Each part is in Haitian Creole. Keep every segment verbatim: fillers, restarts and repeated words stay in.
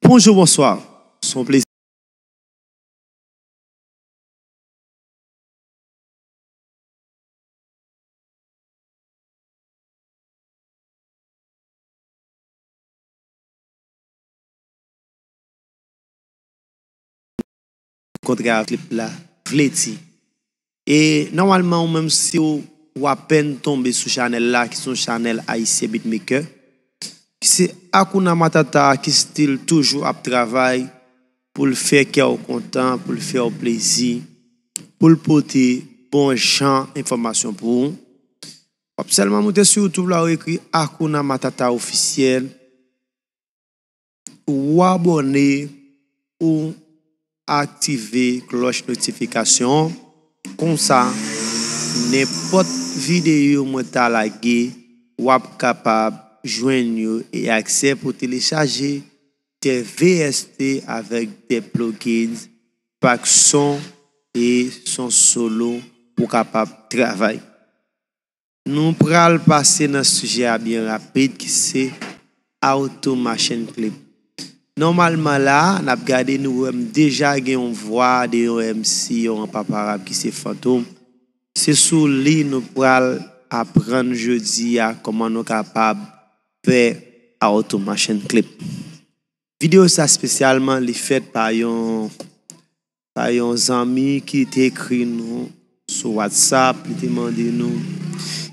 Bonjou, bonswa. Se yon plezi. Kontre avèk klip la vle di. E nòmalman, ou menm, si w, w apèn tonbe sou chanèl la, ki se yon chanèl ayisyen beatmaker, ki se Hakuna Matata, ki still toujou ap travay pou l fè kè w kontan, pou l fè w plezi, pou l pote bon jan enfòmasyon pou ou. W ap sèlman moute sou YouTube la, ou ekri Hakuna Matata Ofisyèl, ou abòne, ou aktive klòch notifikasyon an. Konsa, nenpòt videyo mwen ta lage, w ap kapab jwenn yo e aksè pou telechaje de V S T avèk de plugins, pak son e son solo pou w kapab travay. Nou pral pase nan sijè a byen rapid ki se Automachine Clip. Nòmalman la, n ap gade, nou wè m deja gen yon vwa de yon M C, yon rapaparab ki se Fantom. Se sou li nou pral aprann jodi a kòman nou kapab fè Automachine Clip. Videyo sa espesyalman li fèt pa yon pa yon zanmi ki te ekri nou sou WhatsApp, li te mande nou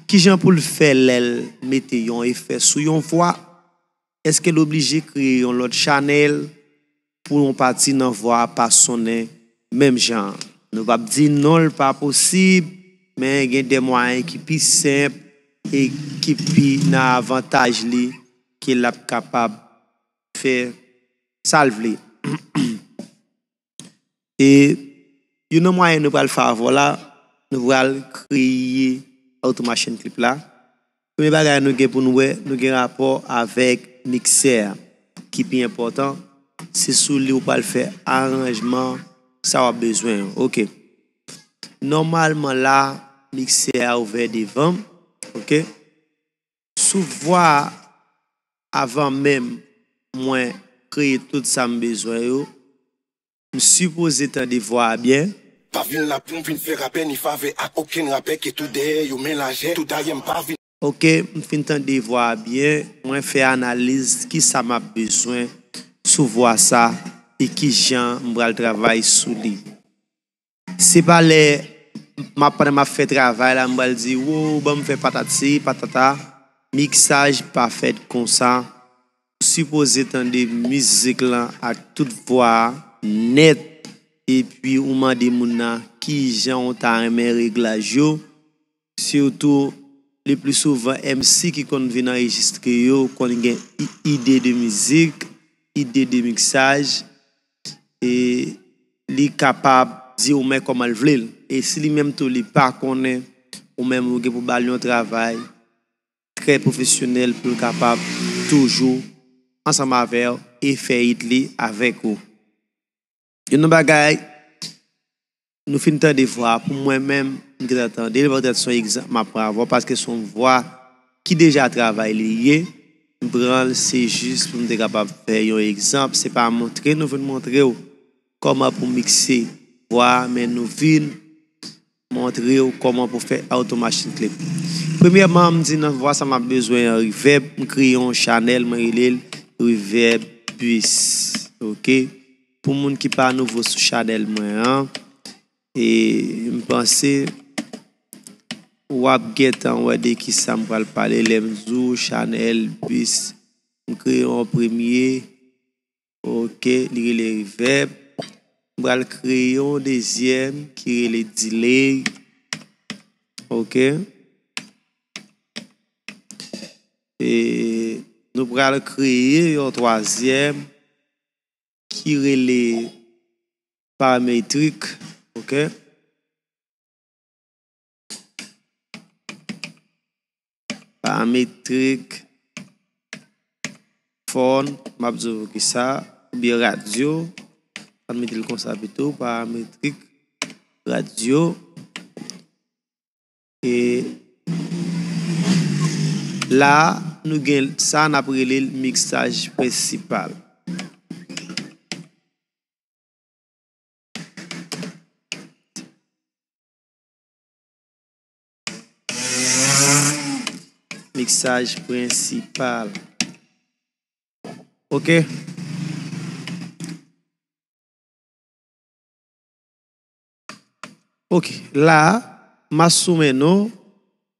kijan pou l fè lè l mete yon efè sou yon vwa. Èske l oblije kreye yon lòt chanèl pou yon pati nan vwa a pa sonnen menm jan an? Nou p ap di non, l pa posib, men gen de mwayen ki pi senp e ki pi nan avantaj li ke l ap kapab fè sa l vle. E youn nan mwayen nou pral fè avè w la, nou pral kreye Automachine Clip la. Premye bagay nou gen pou nou wè, nou gen rapò avèk miksè a, ki pi enpòtan, se sou li ou pral fè aranjman sa w ap bezwen yo. Oke. Nòmalman la, miksè a ouvè devan m. Oke. Sou vwa a, avan menm mwen kreye tout sa m bezwen yo, m sipoze tande vwa a byen. Pa vin la pou m vin fè rapè ni favè ak okenn rapè ke tou dèyè yo men lajè, tou dayè m pa vin. Oke, m fin tande vwa a byen, mwen fè analiz kisa m ap bezwen sou vwa sa e kijan m pral travay sou li. Se pa lè m ap, pandan m ap fè travay la, m pral di, wo, ban m fè patati, patata. Miksaj pa fèt konsa. Ou sipoze tande mizik lan ak tout vwa a nèt, epi ou mande moun nan kijan w ta renmen reglaj yo. Sitou, le pli souvan, M C ki konn vin anrejistre yo konn gen i-, ide de mizik, ide de miksaj, e li kapab di w men kòman l vle l. E si li menm tou li pa konnen, ou menm ou gen pou ba l yon travay trè pwofesyonèl pou l kapab toujou ansanm avè w e fè it li avèk ou. Youn nan bagay, nou fin tande vwa a, pou mwen menm, m gentan tande l, petèt se yon egzanp m ap pran avè w, paske se yon vwa ki deja travay li ye. M pran l, se jis pou m te kapab fè yon egzanp, se pa montre nou vin montre w kòman pou mikse vwa a, men nou vin montre w kòman pou fè Automachine Clip. Premyèman, m di nan vwa sa m ap bezwen yon reverb, m kreye yon chanèl, mwen rele l Reverb Bus. Oke. Pou moun ki pa nouvo sou chanèl mwen an, e m panse w ap gentan wè de kisa m pral pale lè m di w chanèl Bus. M kreye yon premye. Oke, li rele Reverb. M pral kreye yon dezyèm ki rele Delay. Oke. E nou pral kreye yon twazyèm ki rele Parametrik. Oke. Parametrik fon, m ap di w kisa, oubyen radyo. Ann mete l konsa pito, Parametrik radyo. E la, nou gen sa n ap rele l miksaj prensipal. Miksaj prensipal. Oke. Oke, la, m a soumèt nou,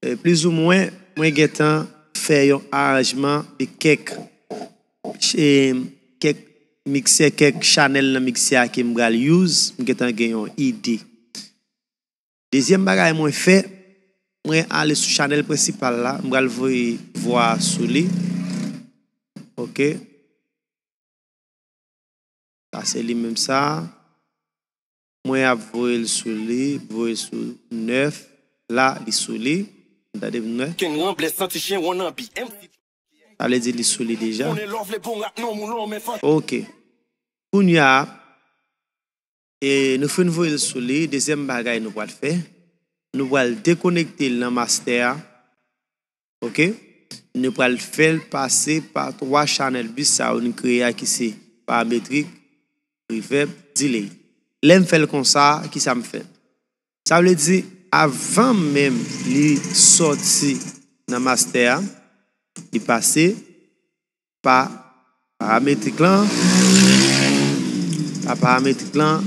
e, plizoumwen, mwen gentan fè yon aranjman de kèk, e, kèk miksè, kèk chanèl nan miksè a ke m pral use, m gentan gen yon ide. Dezyèm bagay mwen fè, mwen ale sou chanèl prensipal la, m pral voye vwa a sou li. Oke. Sa se li menm sa. Mwen ap voye l sou li, voye l sou nèf. La, li sou li. Tande m nèf. Ken Ranblè santi chen won nan bi M C. Sa vle di li sou li deja. Konnen love le bon rap non moulon men fan. Oke. Kounye a, e, nou fin voye l sou li. Dezyèm bagay nou pral fè, nou pral dekonekte l nan master a. Oke? Nou pral fè l pase pa twa chanèl bus sa yo nou kreye a ki se parametrik, reverb, delay. Lè m fè l konsa, kisa m fè? Sa vle di, avan menm li sòti nan master a, li pase pa parametrik lan, pa parametrik lan,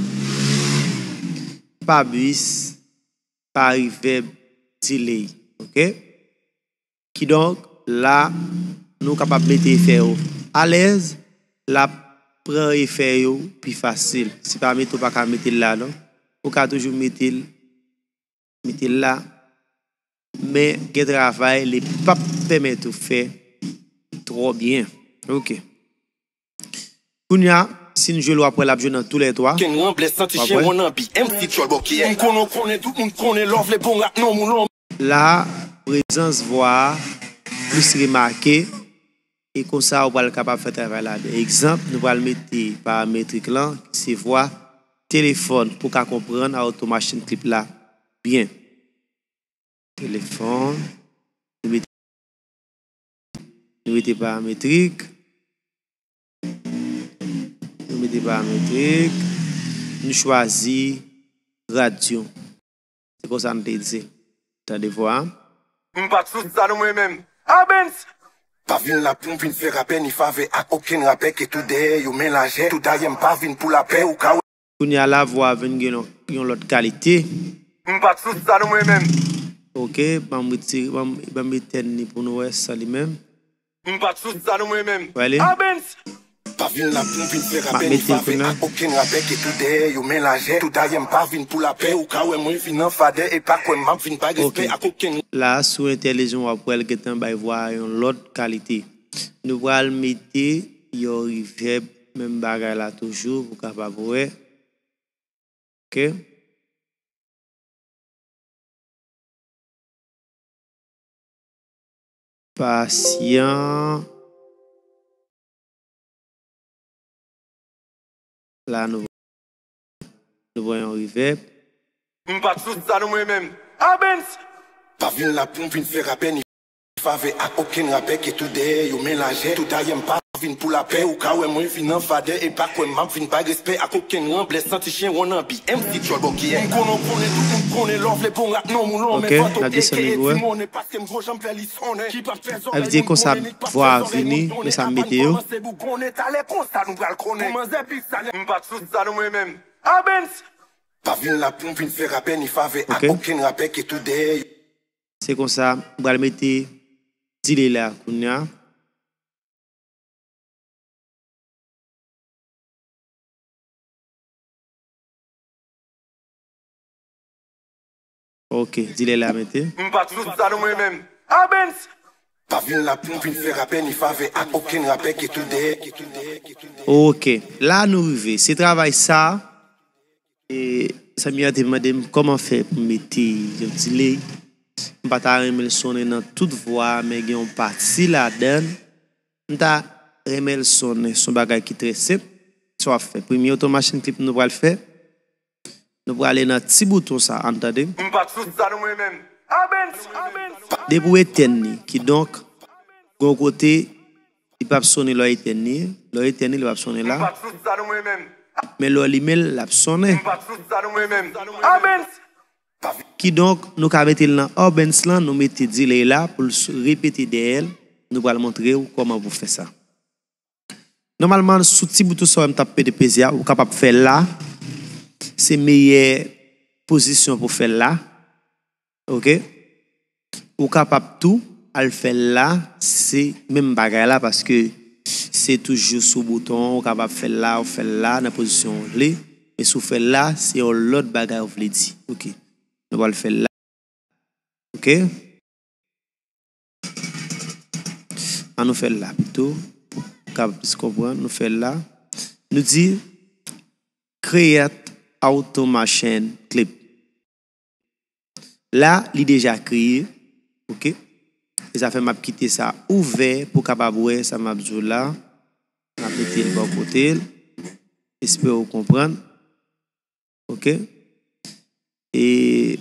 pa bus, pa reverb, delay. Oke? Kidonk, la, nou kapab mete efè yo alèz, l ap pran efè yo pi fasil. Si pa mete, ou pa ka mete l la, non. Ou ka toujou mete l, mete l la, men gen travay li p ap pèmèt ou fè twò byen. Oke. Kounye a, si n jwe l, w ap wè l ap jwe nan toulètwa. Ken Ranblè santi chen won nan bi M C Tchòl bò ki M konnen w konnen tout moun konnen love le bon rap non moulon. La, prezans vwa a plis remake, e konsa ou pral kapab fè travay la byen. Egzanp, nou pral mete parametrik lan, ki se vwa telefòn, pou w ka konprann Auto Machine Clip la byen. Telefòn, nou mete, nou mete parametrik, nou mete parametrik, nou chwazi radyo. Se konsa nou te di. Tande vwa a. M pa t sou sa non mwen menm. A Benz! Pa vin la pou m vin fè rapè ni favè ak okenn rapè ke tou dèyè yo men lajè. Tou dayè m pa vin pou lapè ou ka wè. Kounye a la vwa a vin gen yon, yon lòt kalite. M pa t sou sa non mwen menm. Oke, ban m retire, ban m, ban m etèn li pou nou wè san li menm. M pa t sou sa non mwen menm. Wè li? A Benz! Pa vin la pou m vin fè rapè ni favè ak okenn rapè ke tou dèyè yo men lajè. Tou dayè m pa vin pou lapè ou ka wè mwen vin an fadè e pa kwè m ap vin bay respè ak okenn. La sou entèlijan w ap wè l gentan bay vwa a yon lòt kalite. Nou pral mete yon reverb, menm bagay la toujou, pou w kapab wè. Oke. Pasyan. La nou, nou pran yon reverb. M pa t sou sa non mwen menm. A Benz! Pa vin la pou m vin fè rapè ni favè ak okenn rapè ke tou dèyè yo men lajè. Tou dayè m pa vin pou lapè ou ka wè mwen vin an fadè e pa kwè m ap vin bay respè ak okenn ranblè santi chen won nan bi M C Tchòl bò ki M konnen w konnen tout moun konnen love le bon rap non moulon men fantom aka ti monnen paske m gwo jan m fè li sonnen ki pa fè zòrèy moun konnen nik pa fè zòrèy moun donnen ka pa n kòmanse bougonnen talè konsa nou pral konnen kòmanse big sa m pa t sou sa non mwen menm. A Benz! Pa vin la pou m vin fè rapè ni favè ak okenn rapè ke tou dèyè yo. Se konsa, m pral mete delay la kounye a. Ok, delay la mete. M pa t sou sa non mwen menm. A Benz! Pa vin la pou m vin fè rapè ni favè ak okenn rapè ke tou dèyè. Ok, la nou rive. Se travay sa. E zanmi an te mande m kòman fè pou m mete yon delay. M pa ta renmen l sonnen nan tout vwa a, men gen yon pati ladan l. M ta renmen l sonnen. Se yon bagay ki trè senp. Sa w ap fè. Premye Auto Machine Clip nou pral fè. Nou prale nan ti bouton sa, ann tande. M pa t sou sa non mwen menm. A Benz, a Benz. Depi w etèn li, kidonk, gen yon kote, li p ap sonnen lè w etèn li. Lè w etèn li, li p ap sonnen la. M pa t sou sa non mwen menm. Men lè w limen l, l ap sonnen. M pa t sou sa non mwen menm. A Benz. Kidonk, nou ka mete l nan Obens lan, nou mete delay la pou l s- repete dèyè l. Nou pral montre w kòman pou fè sa. Nòmalman, sou ti bouton sa w wè m t ap pede peze a, ou kapab fè l la. Se meyè pozisyon pou fè l la. Oke? Ou kapab tou al fè l la, se menm bagay la, paske se toujou sou bouton, ou kapab fè l la, ou fè l la, nan pozisyon ou vle. Men si w fè l la, se yon lòt bagay ou vle di. Oke. Nou pral fè l la. Oke? An nou fè l la pito, pou w kapab plis konprann. Nou fè l la. Nou di, create automation clip. La, li deja kreye. Oke? E sa fè m ap kite sa ouvè pou w kapab wè sa m ap di w la. M ap mete l bò kote l. Espere w konprann. Oke? E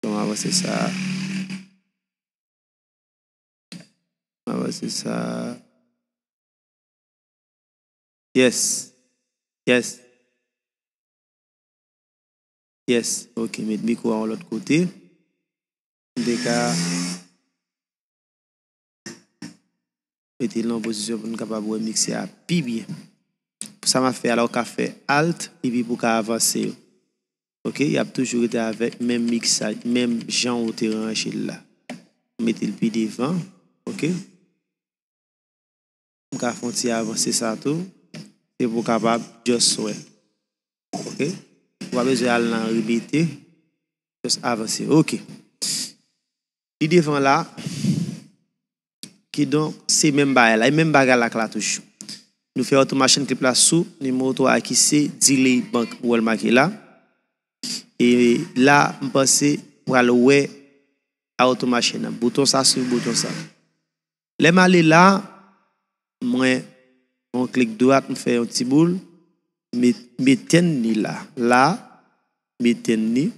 bon, m avanse sa. M avanse sa. Yes. Yes. Yes. Oke, met mikwo a yon lòt kote. M te ka mete l nan yon pozisyon pou n kapab wè mikse a pi byen. Pou sa m ap fè a la, ou ka fè Alt epi pou w ka avanse yo. Oke, y ap toujou rete avèk menm miksaj, menm jan ou te ranje l la. Mete l pi devan. Oke. M ka fè yon ti avanse sa tou. Se pou w kapab just wè. Oke. Ou pa bezwen al nan rebete. Just avanse. Oke. Li devan la. Kidonk, se menm bagay la. E menm bagay la k la toujou. Nou fè automation clip la sou nimewo twa a ki se delay bank ou wè l make la. E la, m panse pral wè automation nan. Bouton sa, swiv bouton sa. Lè m ale la, mwen, yon klik dwat, m fè yon ti boul, m etèn li la. La, m etèn li.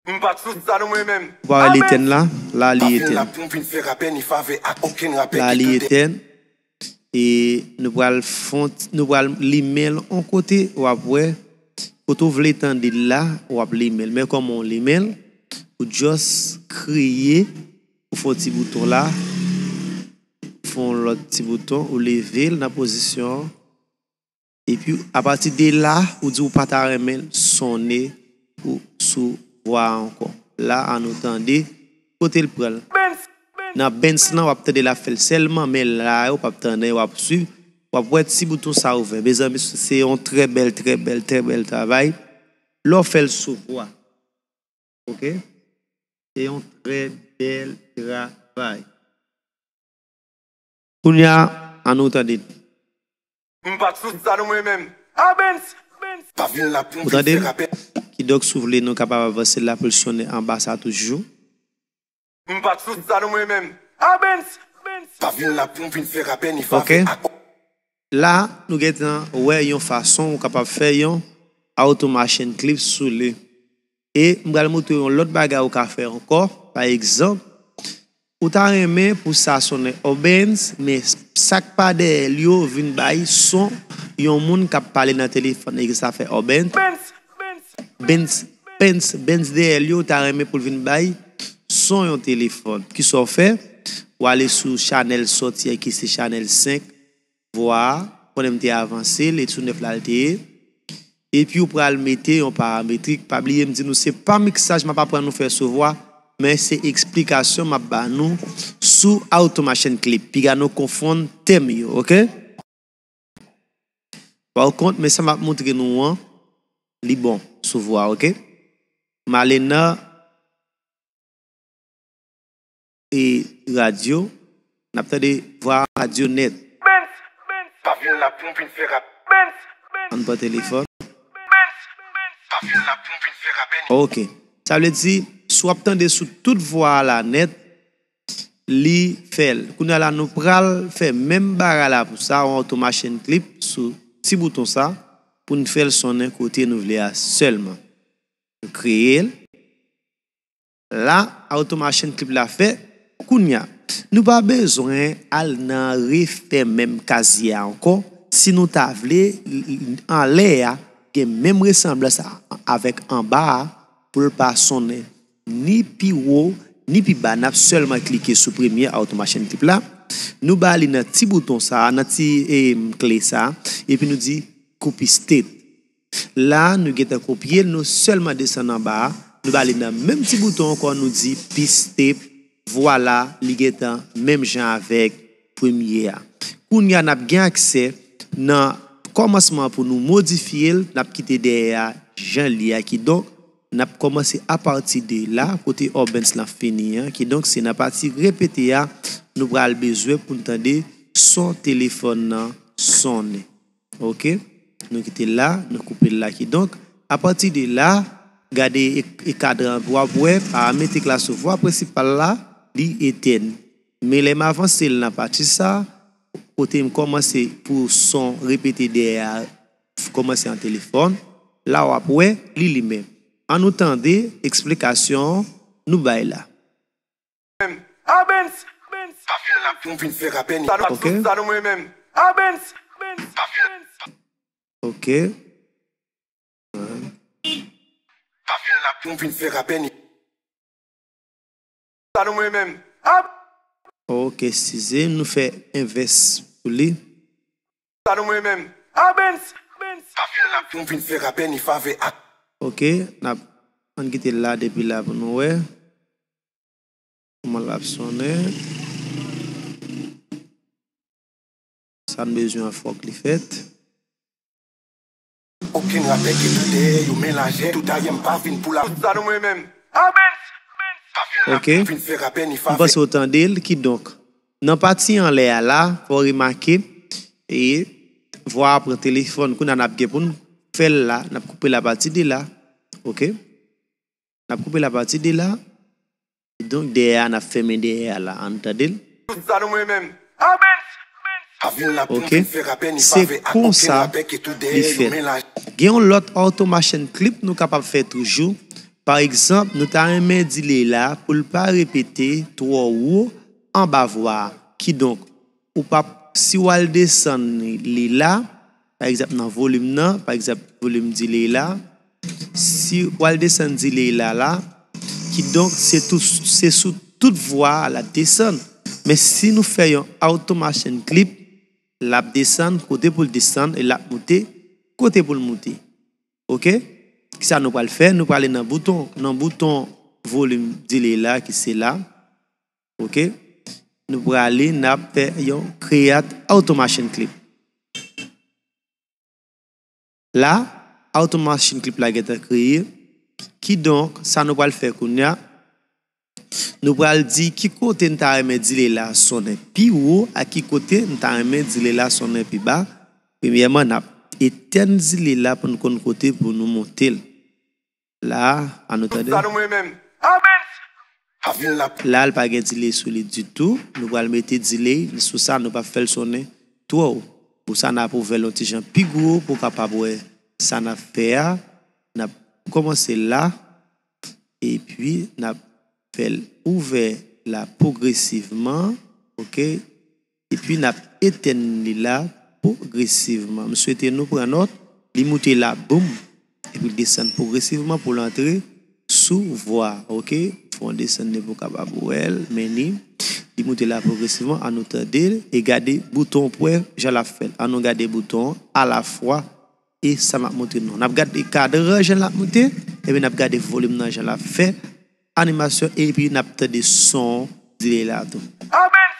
M pa t sou sa non mwen menm. Ou pa wè l etèn la? La, li etèn. La, li etèn. E nou pral fon, nou pral limen l on kote, w ap wè. Kote w vle tande l la, w ap limen l. Men kòman w limen l, ou just kreye, ou fè yon ti bouton la, fè yon lòt ti bouton, ou leve l nan pozisyon an. Epi, apati de la, ou di ou pa ta renmen l sonnen pou, sou vwa a ankò. La, an nou tande kote l pran l. Nan Bens lan, w ap tande l ap fè l sèlman, men la, w p ap tande, w ap swiv. W ap wè ti bouton sa ouvè. Mezanmi, se yon trè bèl, trè bèl, trè bèl travay. Lè w fè l sou vwa. Oke? Se yon trè bèl travay. Kounye a, an nou tande l. M pa t sou sa non mwen menm. A Bens! Bens! Pa vin la pou m vin fè rapè. Kidonk, si w vle, nou kapab avanse l la pou l sonnen anba sa toujou. M pa t sou sa non mwen menm. A Bens! Bens! Pa vin la pou m vin fè rapè ni favè ak. La, nou gentan wè yon fason ou kapab fè yon automation clip sou li. E m pral montre yon lòt bagay ou ka fè ankò. Pa egzanp, ou ta renmen pou sa sonnen Obens, men sa k pa dèyè l yo vin bay son yon moun k ap pale nan telefòn. Egzanp, sa fè Obens, Bens, Bens, Bens dèyè l yo, ou ta renmen pou l vin bay son yon telefòn. Kisa w fè? W ale sou chanèl sòti an ki se chanèl senk. Vwa a, konnen m te avanse l, e sou nèf la l te ye. Epi ou pral mete yon parametrik. Pa bliye m di nou se pa miksaj m ap aprann nou fè sou vwa, men se eksplikasyon m ap ba nou sou automation clip. Piga nou konfonn tèm yo, oke? Par kont, men sa m ap montre nou an, li bon sou vwa, oke? M ale nan e radyo, n ap tande vwa radyo nèt. Bens, Bens, pa vin la pou m vin fè rap. Bens, Bens, ann pran telefòn. Bens, Bens, pa vin la pou m vin fè rapè ni. Oke. Sa vle di, si w ap tande sou tout vwa a la nèt, li fè l. Kounye a la, nou pral fè menm bagay la pou sa, yon automation clip sou ti bouton sa, pou n fè l sonnen kote nou vle a sèlman. Nou kreye l. La, automation clip la fè. Kounye a, nou pa bezwen al nan refè menm kazye a ankò. Si nou ta vle, anlè a, gen menm resanblans a, avèk anba a pou l pa sonnen ni pi wo, ni pi ba. N ap sèlman klike sou premye Automation Clip la. Nou ba li nan ti bouton sa a, nan ti, e, kle sa a, epi nou di Copy Step. La, nou gentan kopye l, nou sèlman desann anba a, nou ba li nan menm ti bouton ankò, nou di Paste Step. Vwala, li gentan menm jan avèk premye a. Kounye a, n ap gen aksè nan kòmansman pou nou modifye l, n ap kite dèyè a jan l ye a. Kidonk, n ap kòmanse apati de la, kote Orbens lan fini an. Kidonk, se nan pati repete a, nou pral bezwen pou n tande son telefòn nan sonnen. Oke? Nou kite l la, nou koupe l la. Kidonk, apati de la, gade e, e kadran, w ap wè, parametric la sou vwa prensipal la, li etèn. Men lè m avanse l nan pati sa, kote m kòmanse pou son repete dèyè a, kòmanse an telefòn, la w ap wè, li limen. Ann nou tande eksplikasyon nou bay la. Menm. Abens, Abens. Pa vin la pou m vin fè rapè ni. Sa nou, ok, sa nou mwen menm. Abens, Abens. Pa vin. Ok. Pa vin la pou m vin fè rapè ni. Sa nou mwen menm. Ab. Ok, size, nou fè envès pou li. Sa nou mwen menm. Abens, Abens. Pa vin la pou m vin fè rapè ni favè ak. Ok, n ap, ann kite l la depi la pou nou wè kòman l ap sonnen. Sa n bezwen an fòk li fèt. Okenn rapè ki tou dèyè yo men lajè tout ayè m pa vin pou la. Sa nou mwen menm. Abens, Abens. Pa vin la pou m vin fè rapè ni favè. M panse w tande l, kidonk, nan pati anlè a la, fò w remake, e, vwa a pran telefòn, kounye a n ap gen pou n fè l la, n ap koupe l apati de la, oke? N ap koupe l apati de la, kidonk, dèyè a, n ap fèmen dèyè a la, ann tande l. Sa nou mwen menm. Abens, Abens. Pa vin la pou m vin fè rapè ni favè ak okenn rapè ki tou dèyè yo men lajè. Gen yon lòt Automation Clip nou kapab fè toujou. Pa egzanp, nou ta renmen delay la pou l pa repete twò wo anba vwa a. Kidonk, ou p ap, si w al desann li la, pa egzanp, nan volim nan, pa egzanp, volim delay la, si w al desann delay la, la, kidonk, se tou, se sou tout vwa a l ap desann. Men si nou fè yon Automation Clip, l ap desann kote pou l desann e l ap moute kote pou l moute. Oke? Kisa nou pral fè? Nou prale nan bouton, nan bouton volim delay la ki se la. Oke? Nou prale, n ap fè yon Create Automation Clip. La, Automation Clip la gentan kreye. Kidonk, sa nou pral fè kounye a, nou pral di ki kote n ta renmen delay la sonnen pi wo ak ki kote n ta renmen delay la sonnen pi ba. Premyèman, n ap etèn delay la pou n konn kote pou nou moute l. La, ann nou tande. Sa nou mwen menm. Abens. Pa vin la pou. La, l pa gen delay sou li ditou. Nou pral mete delay sou sa, nou p ap fè l sonnen twò wo. Pou sa, n ap ouvè l yon ti jan pi gwo pou w kapab wè sa n ap fè a. N ap kòmanse la. Epi, n ap fè l ouvè la pwogresivman, oke? Epi, n ap etèn li la pwogresivman. M swete nou pran nòt, li moute la, boum! Epi, l desann pwogresivman pou l antre sou vwa, oke? Fò w desann li pou w kapab wè l, men li, li moute la pwogresivman, ann nou tande l, e gade bouton pwen jan l ap fè l. Ann nou gade bouton an alafwa. E sa m ap montre nou. N ap gade kadran jan l ap moute, epi n ap gade volim nan jan l ap fè animasyon, epi n ap tande son delay la tou. Abens!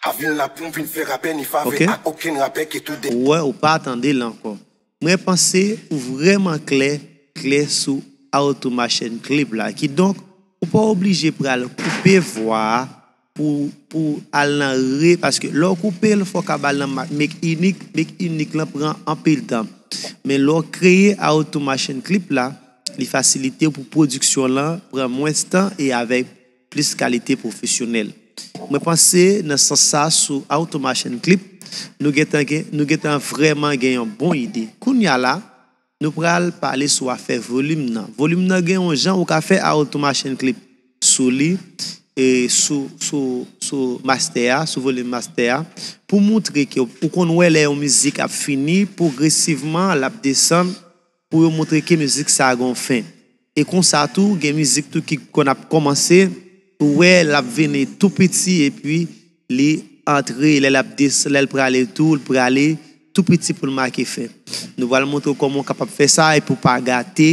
Pa vin la pou m vin fè rapè ni favè ak okenn rapè ki tou de. Ou wè, ou pa tande l ankò. Mwen panse ou vrèman klè, klè sou Automation Clip la. Kidonk, ou pa oblije pral koupe vwa a pou, pou al nan re, paske lè w koupe l, fò w ka ba l nan ma-, make unique, make unique lan pran anpil tan. Men lè w kreye Automation Clip la, li fasilite w pou pwodiksyon lan pran mwens tan e avèk plis kalite pwofesyonèl. Mwen panse nan sans sa sou Automation Clip, nou gentan gen, nou gentan vrèman gen yon bon ide. Kounye a la, nou pral pale sou afè volim nan. Volim nan gen yon jan ou ka fè Automation Clip sou li, e sou, sou, sou master a, sou volim master a, pou moutre ke ou konn wè lè yon mizik ap fini, pwogresivman, l ap desann, pou yo montre ke mizik sa a gen yon fen. E konsa tou, gen mizik tou ki konn ap kòmanse, ou wè l ap vini tou piti epi li antre, lè l ap desann, lè l prale tou, l prale tou piti pou l make fen. Nou pral montre w kòman w kapab fè sa epi w pa gate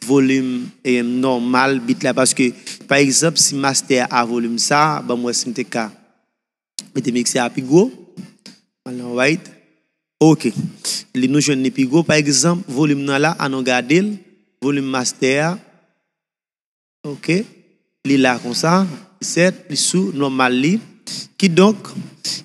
volim, e, nòmal bit la. Paske, pa egzanp, si master a volim sa, ban m wè si m te ka mete miksè a pi gwo. Al nan right. Ok. Li nou jwenn li pi gwo. Pa egzanp, volim nan la, ann nou gade l. Volim master a. Ok. Li la konsa. Sèt, li sou nòmal li. Kidonk,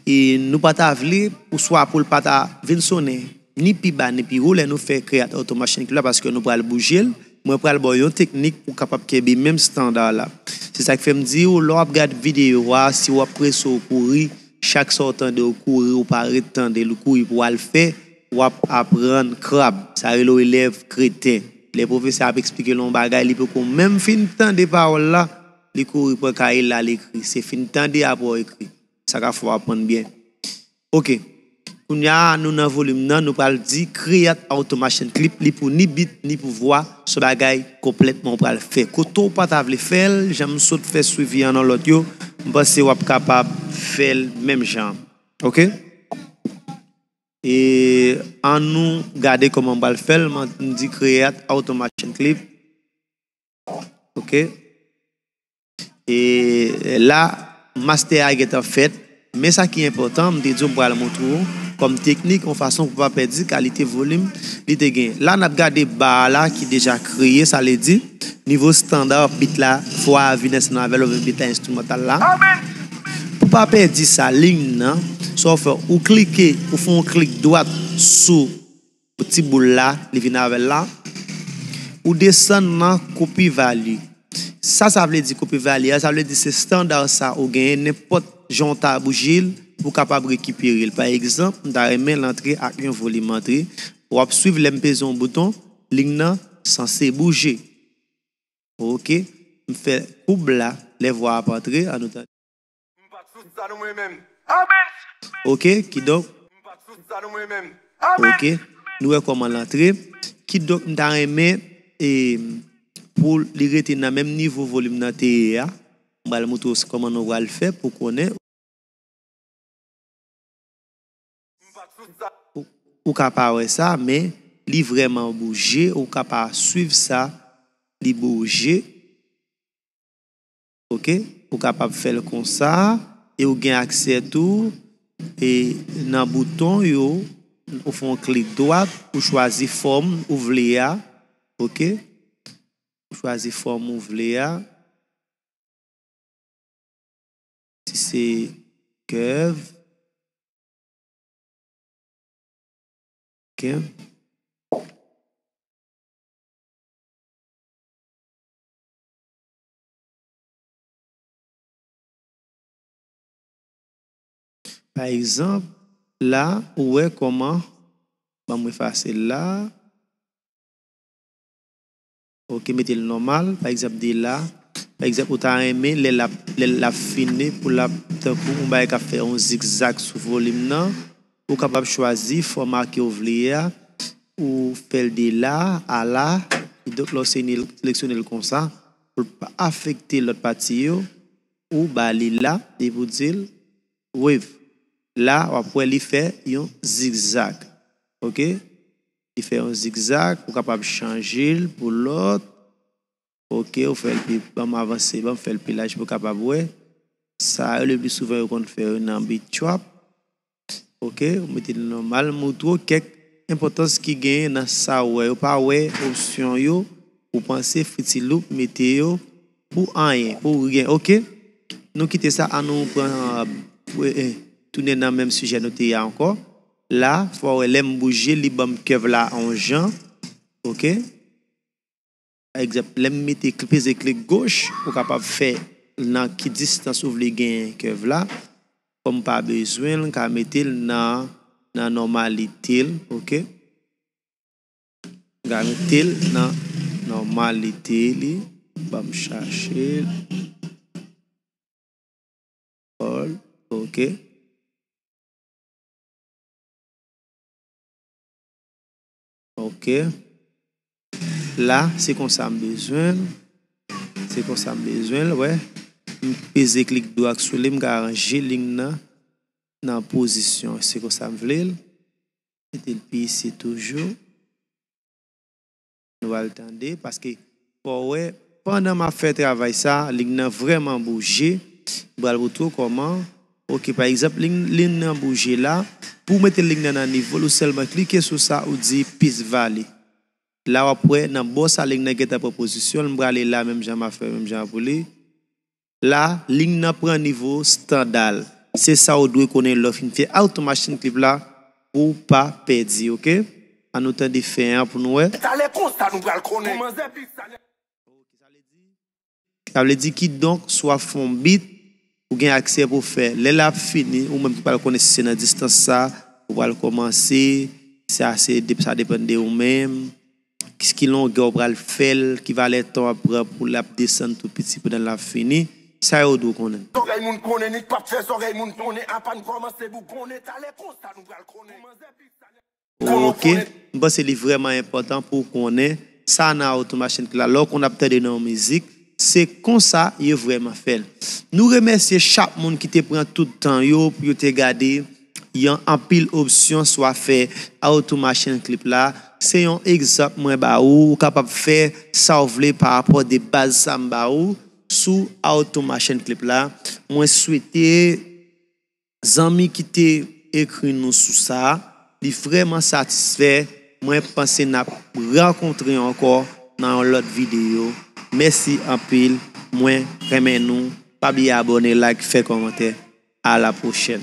e nou pa ta vle, oswa pou l pa ta vin sonnen ni pi ba ni pi wo lè nou fè Create Automation Clip la, paske nou pral bouje l. Mwen pral ba w yon teknik pou w kapab kenbe menm estanda la. Se sa k fè m di w, lè w ap gade videyo a, si w ap prese w kouri, chak sa w tande w kouri, ou pa ret tande l kouri pou w al fè, w ap aprann krab. Sa rele w elèv kreten. Lè pwofesè ap eksplike l yon bagay, li poko menm fin tande pawòl la, li kouri pran kaye l al ekri. Se fin tande apre w ekri. Sa ka fè w aprann byen. Ok. Kounye a, nou nan volim nan, nou pral di Create Automation Clip, li pou ni bit, ni pou vwa, se yon bagay konplètman w pral fè. Kote w pa ta vle fè l, jan m sot fè swivi an nan lòt yo, m panse w ap kapab fè l menm jan. Ok? E ann nou gade kòman m pral fè l, m di Create Automation Clip. Ok? E la, master a gentan fèt. Men sa ki enpòtan, m te di w m pral montre w kòm teknik, yon fason pou pa pèdi kalite volim li te gen. La, n ap gade ba a la ki deja kreye, sa vle di, nivo estanda bit la, vwa a vin ansanm avè l, oubyen bit la enstrimantal la. Pou pa pèdi sa, liy nan, sa w fè, ou klike, ou fè yon klik dwat sou ti boul la, li vin avè l la. Ou desann nan copy value. Sa, sa vle di copy value a, sa vle di se estanda sa ou genyen, nenpòt jan w ta bouje l, ou kapab rekipere l. Pa egzanp, m ta renmen l antre ak yon volim antre. W ap swiv lè m peze yon bouton, liy nan sanse bouje. Ok, m fè koub la, lè vwa ap antre, ann nou tande. M pa t sou sa non mwen menm. Amen. Ok, kidonk. M pa t sou sa non mwen menm. Amen. Ok, nou wè kòman l antre. Kidonk, m ta renmen, e, pou li rete nan menm nivo volim nan te ye a. M pral montre w kòman nou pral fè pou konnen. Ou, ou ka pa wè sa, men li vrèman bouje, ou ka pa swiv sa, li bouje. Ok? Ou kapab fè l konsa, e ou gen aksè tou, e nan bouton yo, ou fè yon klik dwat, ou chwazi fòm ou vle a. Ok? Ou chwazi fòm ou vle a. Si se curve, ok. Pa egzanp, la, ou wè kòman, ban mwen efase l la. Ok, mete l nòmal. Pa egzanp, de la. Pa egzanp, ou ta renmen lè l ap, lè l ap fini pou l ap tankou yon bagay k ap fè yon zigzag sou volim nan. Ou kapab chwazi fòma ke w vle a. Ou fè l de la a la. Kidonk, lè w seleksyone l konsa, pou l pa afekte lòt pati yo, ou ba li la, epi w di l wave. La, w ap wè li fè yon zigzag. Ok? Li fè yon zigzag, ou kapab chanje l pou lòt. Ok, ou fè l pi, ban m avanse, ban m fè l pi laj pou w kapab wè. Sa yo, le pli souvan, yo konn fè yo nan beat trap. Ok, ou mete l nòmal, montre w kèk enpòtans ki genyen nan sa ou wè. Ou pa wè opsyon yo, ou panse Fruity Loop mete yo pou anyen, pou ryen. Ok, nou kite sa, ann nou pran, eh, tounen nan menm sijè nou te ye a ankò. La, fò w wè lè m bouje, li ban m curve la yon jan. Ok. Pa egzanp, lè m mete, peze klik goch, ou kapab fè nan ki distans ou vle gen curve la. Kòm m pa bezwen l, m ka mete l nan, nan nòmalite l, ok? M ka mete l nan nòmalite li. Ban m chache l. All, ok. Ok. La, se konsa m bezwen l. Se konsa m bezwen l, wè. M peze klik dwat sou li, m ka ranje liy nan nan pozisyon. Se konsa m vle l. Mete l pi isi toujou. Nou pral tande, paske fò w wè, pandan m ap fè travay sa, liy nan vrèman bouje. M pral montre w kòman. Ok, pa egzanp, liy, liy nan bouje la. Pou w mete liy nan nan nivo l, ou sèlman klike sou sa, ou di pis vale. La w ap wè nan bò sa liy nan gentan pran pozisyon l, m prale la menm jan m ap fè menm jan pou li. La, liy nan pran nivo estanda l. Se sa w dwe konnen lè w fin fè Automation Clip la pou w pa pèdi, ok? Ann nou tande fen an pou nou wè. Talè konsa nou pral konnen. Kòman zèbis sa. Sa vle di kidonk, si w ap fè yon beat, ou gen aksè pou w fè. Lè l ap fini, ou menm ki pral konnen si se nan distans sa, ou pral kòmanse, sa se, sa depann de ou menm. Ki, ki longè w pral fè l, ki valè tan w ap pran pou l ap desann tou piti pandan l ap fini. Sa yo dwe konnen. Zòrèy moun konnen, ni k p ap fè zòrèy moun konnen, apa n kòmanse bougonnen, talè konsa nou pral konnen. Ok, m panse li vrèman enpòtan pou w konnen sa nan Automation Clip la. Lè w konn ap tande nan yon mizik, se konsa yo vrèman fè l. Nou remèsye chak moun ki te pran tout tan yo pou yo te gade yon anpil opsyon swa fè Automation Clip la. Se yon egzanp mwen ba ou, ou kapab fè sa w vle pa rapò de baz sa m ba ou sou Automation Clip la. Mwen swete zanmi ki te ekri nou sou sa, li vrèman satisfè. Mwen panse n ap rankontre ankò nan yon lòt videyo. Mèsi anpil. Mwen renmen nou. Pa bliye abòne, like, fè kòmantè. A la pwochèn.